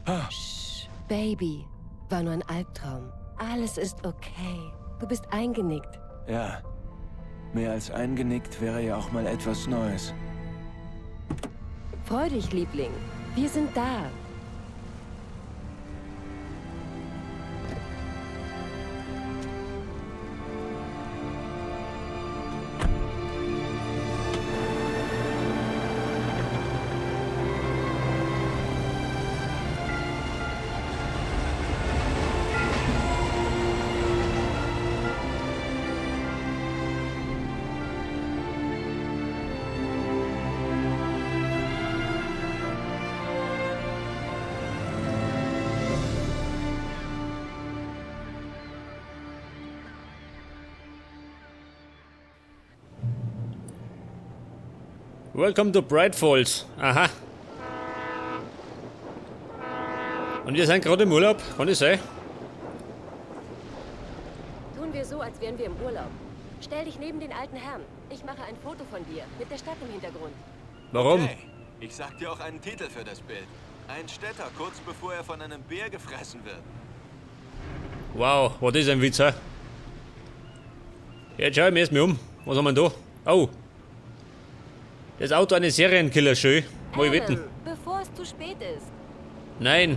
Shh, Baby. War nur ein Albtraum. Alles ist okay. Du bist eingenickt. Ja. Mehr als eingenickt wäre ja auch mal etwas Neues. Freu dich, Liebling. Wir sind da. Welcome to Bright Falls. Aha. Und wir sind gerade im Urlaub, kann das sein? Tun wir so, als wären wir im Urlaub. Stell dich neben den alten Herrn. Ich mache ein Foto von dir, mit der Stadt im Hintergrund. Warum? Okay. Ich sag dir auch einen Titel für das Bild. Ein Städter, kurz bevor er von einem Bär gefressen wird. Wow, war das ein Witz, hä? Jetzt schau ich mir erst mal um. Was haben wir denn da? Oh. Das Auto eines Serienkillers, schön. Mal ich wetten. Alan, bevor es zu spät ist. Nein.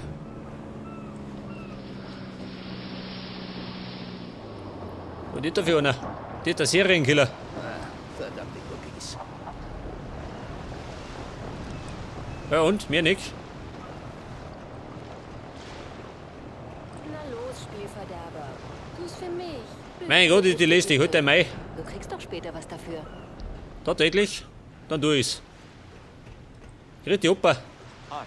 Und nicht dafür einer. Das ist der Serienkiller. Verdammte Cookies. Ja und? Mir nix. Na los, Spielverderber. Tu's für mich. Bitte, Mein Gott, ist die bitte, Liste. Ich bitte. halt ein Mai. Du kriegst doch später was dafür. Tatsächlich? Dann tu ich's. Grüß dich, Opa. Hi.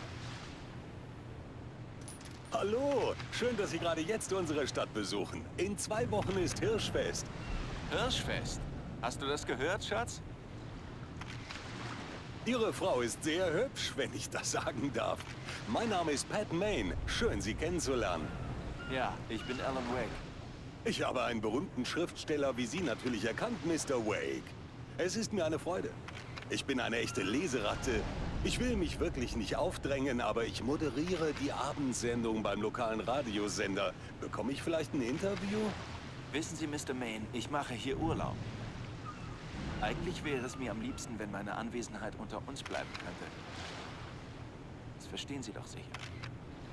Hallo, schön, dass Sie gerade jetzt unsere Stadt besuchen. In 2 Wochen ist Hirschfest. Hirschfest? Hast du das gehört, Schatz? Ihre Frau ist sehr hübsch, wenn ich das sagen darf. Mein Name ist Pat Maine. Schön, Sie kennenzulernen. Ja, ich bin Alan Wake. Ich habe einen berühmten Schriftsteller wie Sie natürlich erkannt, Mr. Wake. Es ist mir eine Freude. Ich bin eine echte Leseratte. Ich will mich wirklich nicht aufdrängen, aber ich moderiere die Abendsendung beim lokalen Radiosender. Bekomme ich vielleicht ein Interview? Wissen Sie, Mr. Maine, ich mache hier Urlaub. Eigentlich wäre es mir am liebsten, wenn meine Anwesenheit unter uns bleiben könnte. Das verstehen Sie doch sicher.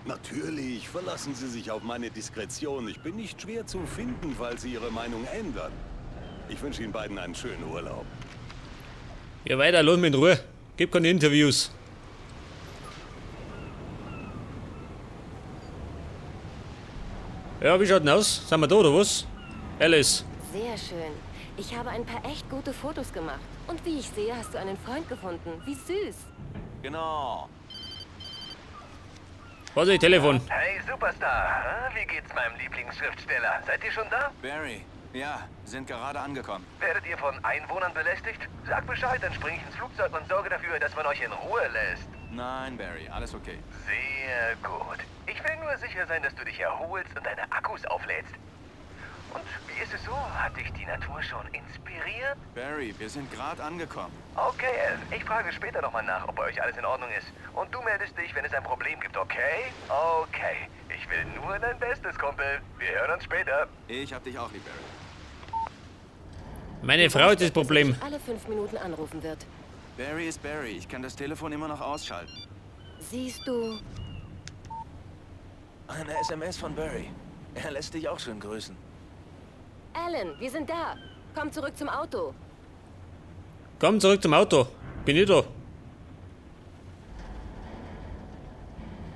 Natürlich, verlassen Sie sich auf meine Diskretion. Ich bin nicht schwer zu finden, falls Sie Ihre Meinung ändern. Ich wünsche Ihnen beiden einen schönen Urlaub. Ja, weiter, lass mich in Ruhe. Gib keine Interviews. Ja, wie schaut denn aus? Sind wir da oder was? Alice. Sehr schön. Ich habe ein paar echt gute Fotos gemacht. Und wie ich sehe, hast du einen Freund gefunden. Wie süß. Genau. Was ist Telefon? Hey Superstar, wie geht's meinem Lieblingsschriftsteller? Seid ihr schon da? Barry, ja, sind gerade angekommen. Werdet ihr von Einwohnern belästigt? Sag Bescheid, dann spring ich ins Flugzeug und sorge dafür, dass man euch in Ruhe lässt. Nein, Barry, alles okay. Sehr gut. Ich will nur sicher sein, dass du dich erholst und deine Akkus auflädst. Und wie ist es so? Hat dich die Natur schon inspiriert? Barry, wir sind gerade angekommen. Okay, Elf, ich frage später nochmal nach, ob bei euch alles in Ordnung ist. Und du meldest dich, wenn es ein Problem gibt, okay? Okay. Ich will nur dein Bestes, Kumpel. Wir hören uns später. Ich hab dich auch lieb, Barry. Meine Frau ist das Problem. Dass er dich alle 5 Minuten anrufen wird. Barry ist Barry. Ich kann das Telefon immer noch ausschalten. Siehst du? Eine SMS von Barry. Er lässt dich auch schön grüßen. Alan, wir sind da. Komm zurück zum Auto. Komm zurück zum Auto. Bin ich da.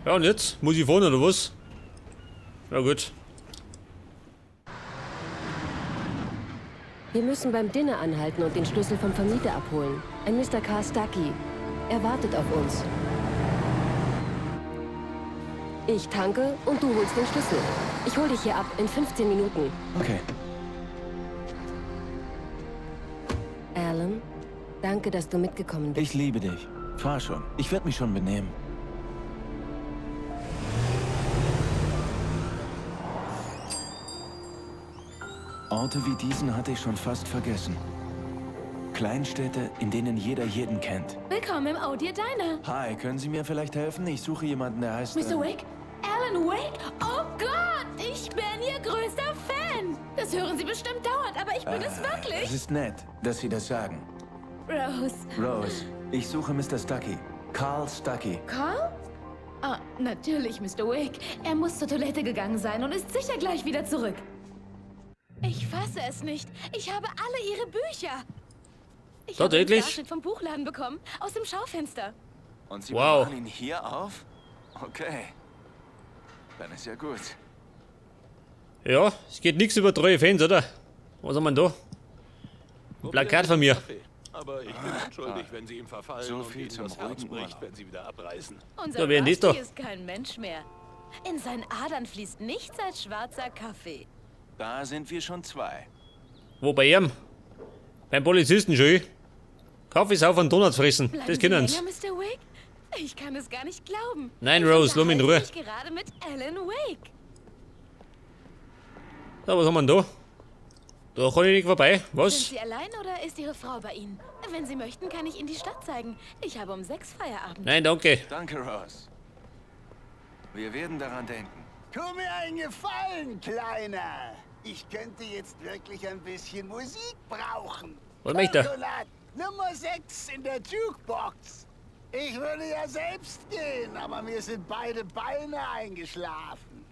Ja, und jetzt? Muss ich fahren oder was? Na gut. Wir müssen beim Dinner anhalten und den Schlüssel vom Vermieter abholen. Ein Mr. Karstaki. Er wartet auf uns. Ich tanke und du holst den Schlüssel. Ich hol dich hier ab in 15 Minuten. Okay. Alan, danke, dass du mitgekommen bist. Ich liebe dich. Fahr schon. Ich werd mich schon benehmen. Orte wie diesen hatte ich schon fast vergessen. Kleinstädte, in denen jeder jeden kennt. Willkommen im Oh Dear Diner. Hi, können Sie mir vielleicht helfen? Ich suche jemanden, der heißt... Mr. Wake? Alan Wake? Oh Gott, ich bin Ihr größter Fan. Das hören Sie bestimmt dauernd, aber ich bin es wirklich. Es ist nett, dass Sie das sagen. Rose. Rose, ich suche Mr. Stuckey. Carl Stuckey. Carl? Ah, natürlich, Mr. Wake. Er muss zur Toilette gegangen sein und ist sicher gleich wieder zurück. Ich fasse es nicht. Ich habe alle Ihre Bücher. Ich habe einen Tatsächlich? Starschnitt vom Buchladen bekommen, aus dem Schaufenster. Und Sie Wow. bewahren ihn hier auf? Okay. Dann ist ja gut. Ja, es geht nichts über treue Fans, oder? Was haben wir denn da? Ein Plakat von mir. Aber ich bin unschuldig, wenn sie ihm verfallen So und viel ihnen zum das Herz ruhigen bricht, Urlaub. wenn sie wieder abreisen. Unser So, wer ist das Rusty ist kein Mensch mehr. In seinen Adern fließt nichts als schwarzer Kaffee. Da sind wir schon zwei. Wo bei ihm? Beim Polizisten schön. Kaffee saufen und Donuts fressen. Bleiben Das Sie können sie. länger, Mr. Wake? Ich kann es gar nicht glauben. Nein, Ich Rose, lass mich in Ruhe. unterhalte mich gerade mit Alan Wake. So, was haben wir denn da? Da kann ich nicht vorbei. Sind Was? Sie allein oder ist Ihre Frau bei Ihnen? Wenn Sie möchten, kann ich Ihnen die Stadt zeigen. Ich habe um 6 Feierabend. Nein, danke. Danke, Rose. Wir werden daran denken. Tu mir einen Gefallen, Kleiner. Ich könnte jetzt wirklich ein bisschen Musik brauchen. Was möchte er? Coconut, Nummer 6 in der Jukebox. Ich würde ja selbst gehen, aber mir sind beide Beine eingeschlafen.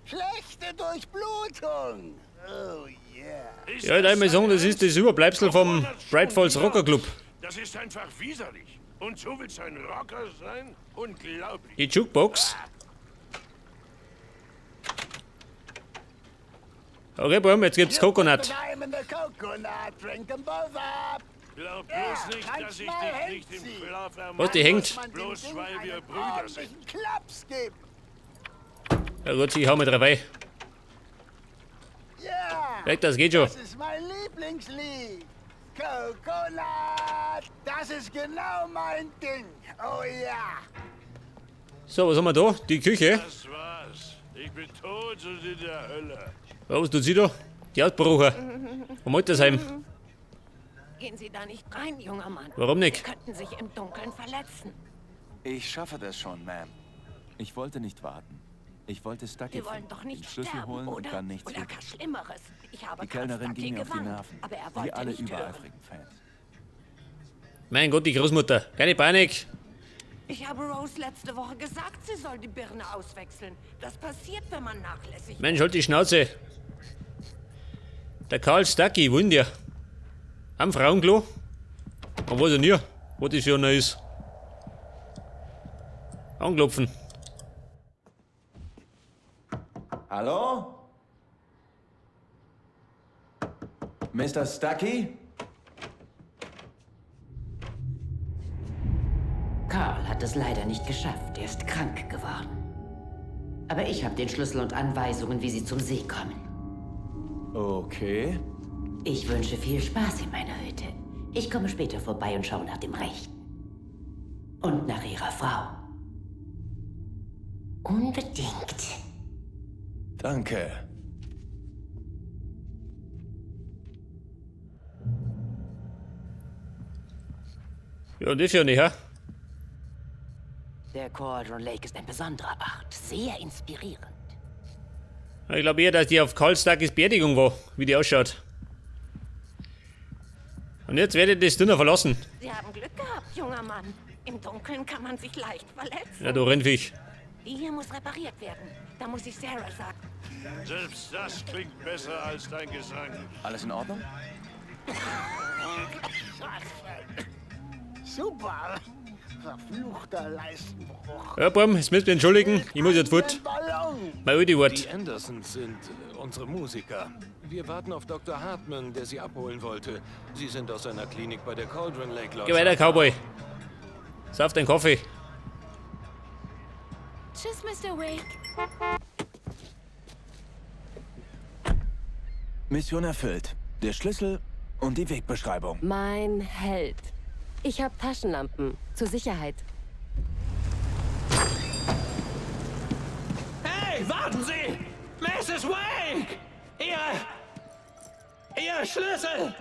Schlechte Durchblutung. Oh yeah. Ja, ich mal sagen, das ist das Überbleibsel vom Bright Falls Rocker Club. Das ist einfach widerlich. Und so willst du ein Rocker sein? Unglaublich. Die Jukebox. Okay, Bum, jetzt gibt's Coconut. I'm in the coconut, drink them both up. Glaub bloß nicht, dass ich manchmal dich hängt nicht im sie. Schlaf Was, die hängt? Man dem Bloß Ding weil wir einen Brüder sind. ordentlichen Klaps gibt. Ja gut, ich hau mit dabei. Yeah. Weg, das geht schon. Das ist mein Lieblingslied. Coconut. Das ist genau mein Ding. Oh ja. So, was haben wir da? Die Küche. Das war's. Ich bin tot und in der Hölle. Ja, was tut sie da? Die Ausbrucher. Vom Altersheim. Gehen Sie da nicht rein, junger Mann. Warum nicht? Sie könnten sich im Dunkeln verletzen. Ich schaffe das schon, Ma'am. Ich wollte nicht warten. Ich wollte Stucky Wir wollen finden, doch nicht den Schlüssel sterben, holen oder? und dann nichts Oder übrig. gar Schlimmeres. Ich habe Die Kellnerin Karl ging mir auf die Stucky Nerven. gewarnt, aber er Wie wollte alle nicht hören. übereifrigen Fans. Mein Gott, die Großmutter. Keine Panik. Ich habe Rose letzte Woche gesagt, sie soll die Birne auswechseln. Das passiert, wenn man nachlässig Mensch, halt die Schnauze. Der Karl Stucky, wo denn der? Am Frauenklo? Man weiß ja nie, wo das für einer ist. Anklopfen. Hallo? Mr. Stuckey? Carl hat es leider nicht geschafft. Er ist krank geworden. Aber ich habe den Schlüssel und Anweisungen, wie Sie zum See kommen. Okay. Ich wünsche viel Spaß in meiner Hütte. Ich komme später vorbei und schaue nach dem Rechten. Und nach Ihrer Frau. Unbedingt. Danke. Ja, und das ja nicht, hä? Der Cauldron Lake ist ein besonderer Ort. Sehr inspirierend. Ich glaube eher, dass die auf Karl Stuckys Beerdigung war, wie die ausschaut. Und jetzt werde ich das Dinner verlassen. Sie haben Glück gehabt, junger Mann. Im Dunkeln kann man sich leicht verletzen. Ja, du Rennviech. Die hier muss repariert werden. Da muss ich Sarah sagen. Selbst das klingt besser als dein Gesang. Alles in Ordnung? Super. Verfluchter Leistenbruch. Ja, Bum, jetzt müsst ihr mich entschuldigen. Ich muss jetzt fort. Ballon. Mein Ödi Die Wort. Andersons sind unsere Musiker. Wir warten auf Dr. Hartman, der sie abholen wollte. Sie sind aus einer Klinik bei der Cauldron Lake Lodge. Geh weiter, Cowboy. Sauf deinen Kaffee. Tschüss, Mr. Wake. Mission erfüllt. Der Schlüssel und die Wegbeschreibung. Mein Held. Ich habe Taschenlampen. Zur Sicherheit. Hey, warten Sie! Mrs. Wake! Ihre Schlüssel!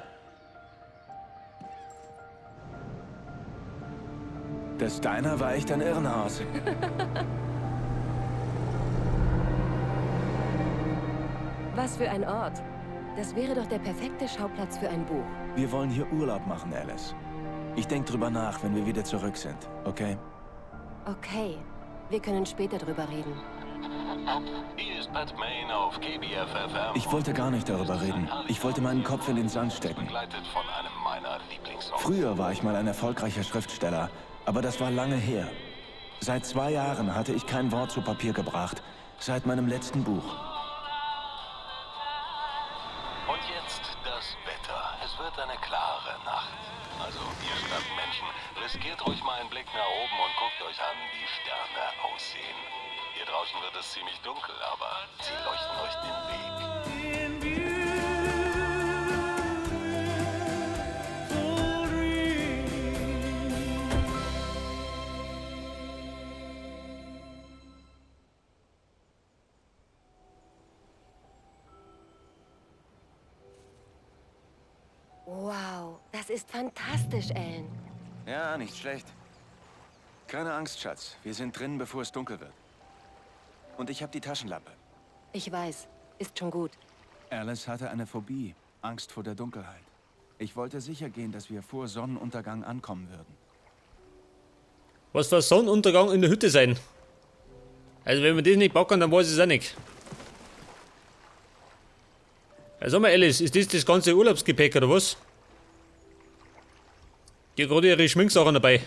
Das Diner war echt ein Irrenhaus. Was für ein Ort. Das wäre doch der perfekte Schauplatz für ein Buch. Wir wollen hier Urlaub machen, Alice. Ich denke drüber nach, wenn wir wieder zurück sind, okay? Okay. Wir können später drüber reden. Hier ist Pat Maine auf KBFFM. Ich wollte gar nicht darüber reden. Ich wollte meinen Kopf in den Sand stecken. Begleitet von einem meiner Lieblingssongs. Früher war ich mal ein erfolgreicher Schriftsteller, aber das war lange her. Seit 2 Jahren hatte ich kein Wort zu Papier gebracht. Seit meinem letzten Buch. Und jetzt das Wetter. Es wird eine klare Nacht. Also, ihr Stadtmenschen, riskiert ruhig mal einen Blick nach oben und guckt euch an, wie Sterne aussehen. Hier draußen wird es ziemlich dunkel, aber sie leuchten euch den Weg. Wow, das ist fantastisch, Alan. Ja, nicht schlecht. Keine Angst, Schatz. Wir sind drin, bevor es dunkel wird. Und ich habe die Taschenlampe. Ich weiß. Ist schon gut. Alice hatte eine Phobie. Angst vor der Dunkelheit. Ich wollte sicher gehen, dass wir vor Sonnenuntergang ankommen würden. Was für Sonnenuntergang in der Hütte sein? Also wenn wir das nicht packen, dann weiß ich es auch nicht. Also sag mal, Alice, ist das das ganze Urlaubsgepäck oder was? Die hat gerade ihre Schminksachen dabei.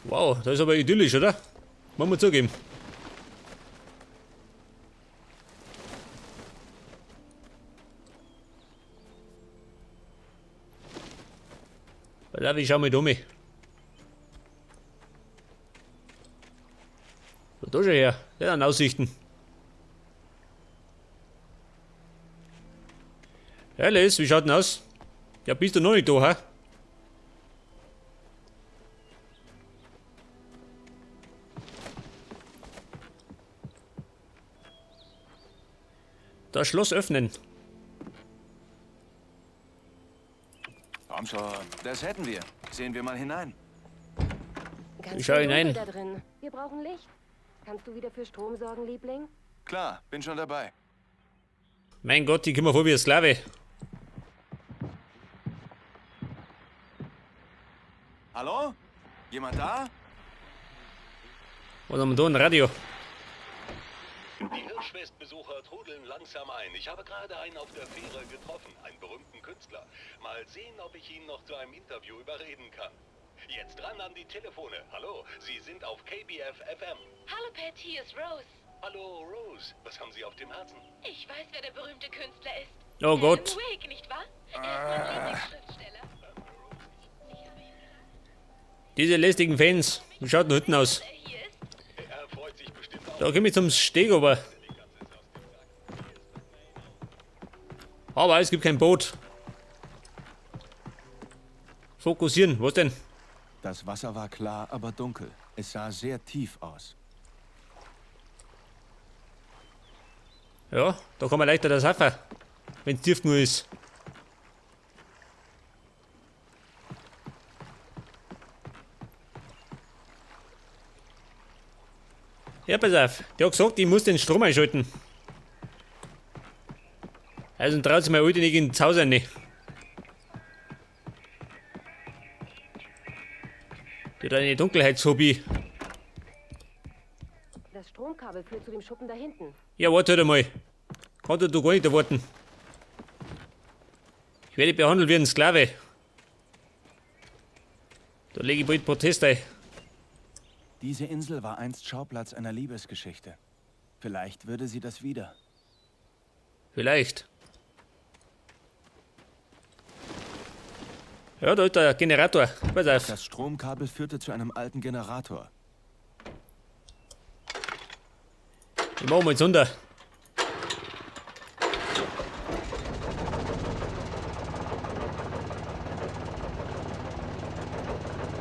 Wow, das ist aber idyllisch, oder? Muss man zugeben. Pass auf, ich schau mal da um. So, da schon her. Ja, an Aussichten. Ja, Liz, wie schaut denn aus? Ja, bist du noch nicht da, hä? Das Schloss öffnen. Komm schon, das hätten wir. Sehen wir mal hinein. Ganz Ich schau schön hinein. dunkel da drin. Wir brauchen Licht. Kannst du wieder für Strom sorgen, Liebling? Klar, bin schon dabei. Mein Gott, die kommen mir vor wie ein Sklave. Hallo? Jemand da? Was haben wir da? Ein Radio. Die Hirschfestbesucher trudeln langsam ein. Ich habe gerade einen auf der Fähre getroffen, einen berühmten Künstler. Mal sehen, ob ich ihn noch zu einem Interview überreden kann. Jetzt ran an die Telefone. Hallo, Sie sind auf KBF FM. Hallo Pat, hier ist Rose. Hallo Rose, was haben Sie auf dem Herzen? Ich weiß, wer der berühmte Künstler ist. Oh Gott. Alan Wake, nicht wahr? Er ist mein Lieblingsschriftsteller. Diese lästigen Fans. Wie schaut denn hinten aus? Er freut sich bestimmt auch. Da komm ich zum Steg, aber. Aber es gibt kein Boot. Fokussieren, was denn? Das Wasser war klar, aber dunkel. Es sah sehr tief aus. Ja, da kann man leichter das Hafer, wenn's tief genug ist. Ja, pass auf. Der hat gesagt, ich muss den Strom einschalten. Also traut sich mein Alte nicht ins Haus rein. Die hat eine Dunkelheitshobby. Das Stromkabel führt zu dem Schuppen da hinten. Ja, warte halt einmal. Kann du gar nicht erwarten. Ich werde behandelt wie ein Sklave. Da lege ich bald Protest ein. Diese Insel war einst Schauplatz einer Liebesgeschichte. Vielleicht würde sie das wieder. Vielleicht. Ja, da ist der Generator. Pass auf. Das Stromkabel führte zu einem alten Generator. Ich mach mal jetzt runter.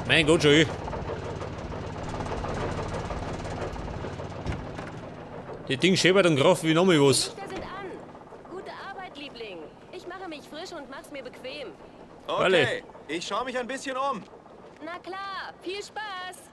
Mein Gott, schon. Die Ding schäbert und graf wie nochmal was. Die Lichter sind an. Gute Arbeit, Liebling. Ich mache mich frisch und mach's mir bequem. Okay, ich schaue mich ein bisschen um. Na klar, viel Spaß.